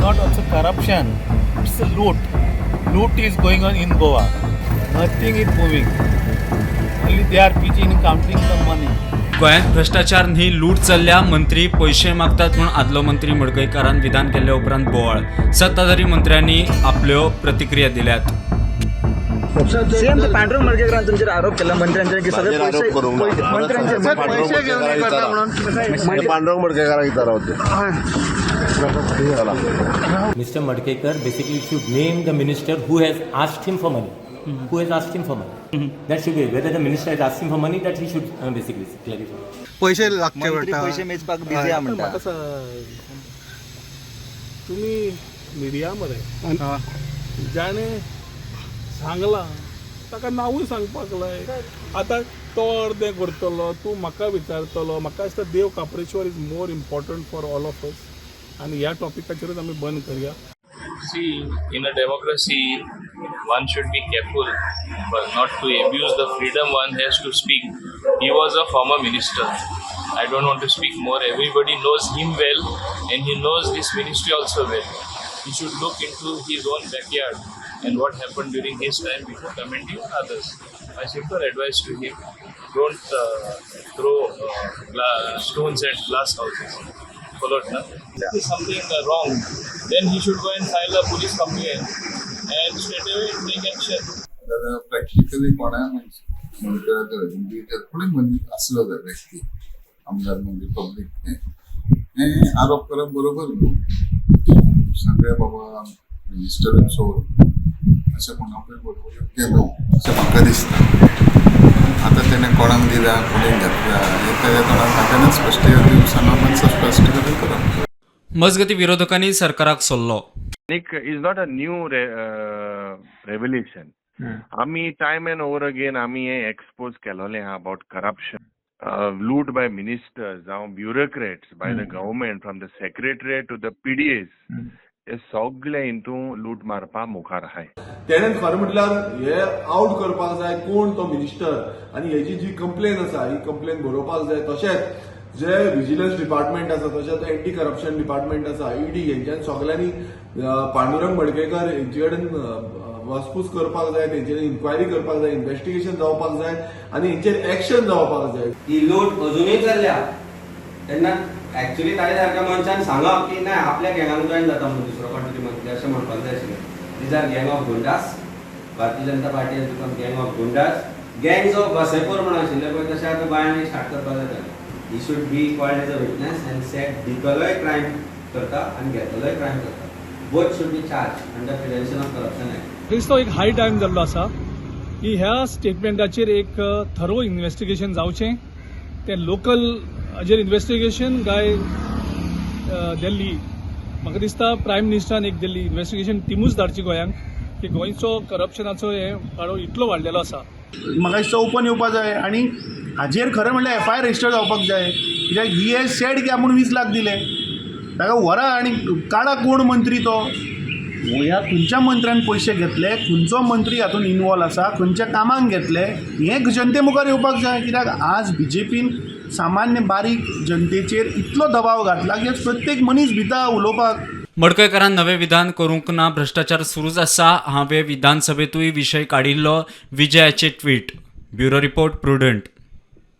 not also corruption, it's a loot. Loot is going on in Goa. Nothing is moving. Only they are busy in counting the money. गोंयांत भ्रश्टाचार न्ही, लूट चल्ल्या. मंत्री पयशे मागतात म्हूण आदलो मंत्री मडकयकारान विधान केल्ले उपरांत बोवाळ. सत्ताधारी मंत्र्यांनी आपल्यो प्रतिक्रिया दिल्यात. सीएम, ते पांडुरंग मडकयकरान तुमचेर आरोप केला मंत्र्यांचेर की सगळे माझेर पैसे आरोप करूंक ना. पैसे- मंत्र्यांचेर पांडुरंग पैसे घेऊन हे करता म्हणून. हे पांडुरंग मडकयकाराक विचारा होते. चला. Mr. Madkekar basically should name the minister who has asked him for money. Who has asked him for money? That should be whether the minister is asking for money, that he should basically clarify. पैसे लागचे मंत्री पडटा. पैसे मेजपाक busy आहा म्हणटा. म्हाका सांग, तुमी media मरे, जाणें सांगलां ताका नांवूय सांगपाक लाय. आतां तो अर्दें करतलो, तूं म्हाका विचारतलो. म्हाका दिसता देव Kapaleshwar is more important for all of us आनी ह्या टॉपिकाचेरूच आमी बंद करया. See, in a democracy, one should be careful but not to abuse the freedom one has to speak. He was a former minister. I don't want to speak more. Everybody knows him well and he knows this ministry also well. He should look into his own backyard and what happened during his time before commenting on others. My simple advice to him: don't throw stones at glass houses. Followed, na? If is something wrong, then he should go and file a police complaint and straight away take action. जाल्यार practically कोणाय म्हणटा कोणूय मनीस आसलो जाल्यार, व्यक्ती, आमदार, म्हणजे पब्लीक हे आरोप करप बरोबर न्हू. सगळे बाबा मिनिस्टर चोर अशें म्हणपूय बरोबर, योग्य न्हू अशें म्हाका दिसता. आतां तेणें कोणाक दिल्या, कोणें घेतल्या, हें ताज्या तोंडान ताणें स्पश्ट सांगप आनी स्पश्टीकरण करप. मजगती, विरोधकांनी सरकाराक सोल्लो. Is not a new revelation. आमी टायम अँड ओवर अगेन आमी हे एक्सपोज केलोलें आहा about corruption, loot by ministers जावं bureaucrats by the government, from the secretary to the PDAs. हे सगळे हितून लूट मारपा मुखार आहाय. तेणेन खरें म्हटल्यार हे आवट करपाक जाय कोण तो मिनिस्टर आनी हेजी जी कंप्लेन आसा ही कंप्लेन बरोवपाक जाय. तशेंच जे विजिलन्स डिपार्टमेंट आसा, तशेंच एंटी करप्शन डिपार्टमेंट आसा, ईडी, हेंच्यान सगल्यांनी पांडुरंग मडकयकर हेंचे कडेन वासपूस करपाक जाय, तेंचे इन्क्वायरी करपाक जाय, इन्व्हेस्टिगेशन जावपाक जाय आनी हेंचेर एक्शन जावपाक जाय. ही लूट अजुनूय चल्ल्या तेन्ना एक्चुली ताज्या सारक्या मनशान सांगप की ना, आपल्या गँगान जॉयन जाता म्हणून दुसरो कोण तरी मंत्री, अशें म्हणपाक जाय आशिल्लें. These are gang of goondas. Bharatiya Janata Party has become gang of goondas. Gangs of Wasseypur म्हणून आशिल्ले पळय, तशें आतां गोंयांनी स्टार्ट करपाक जाय. He should be called as a witness and said दितलोय क्रायम करता आनी घेतलोय क्रायम करता. Both should be charged under Prevention of Corruption Act. दिसतो एक हाय टायम जाल्लो आसा की ह्या स्टेटमेंटाचेर एक थरो इन्वेस्टिगेशन जावचें. तें लोकल हाजेर इन्वेस्टिगेशन काय दिल्ली, म्हाका दिसता प्रायम मिनिस्टरान एक दिल्ली इन्वेस्टिगेशन टिमूच धाडची गोंयांक की गोंयचो करप्शनाचो हे पाडो इतलो वाडलेलो आसा. म्हाका दिसता ओपन येवपा जाय आनी हाजेर खरें म्हणल्यार एफआयआर रजिस्टर जावपाक जाय, कित्याक he has said की आपूण 20 लाख दिले. ताका व्हरा आनी काडा कोण मंत्री तो, ह्या खंयच्या मंत्र्यान पयशे घेतले, खंयचो मंत्री हातूंत इनवॉल्व आसा, खंयच्या कामाक घेतले, हें जनते मुखार येवपाक जाय. कित्याक आज बीजेपीन सामान्य बारीक जनतेचेर इतलो दबाव घातला की आज प्रत्येक मनीस भिता उलोवपाक. मडकयकारान नवें विधान करूंक ना, भ्रश्टाचार सुरूच आसा. हांवें विधानसभेंतूय विशय काडिल्लो, विजयाचे ट्वीट. Bureau report, Prudent.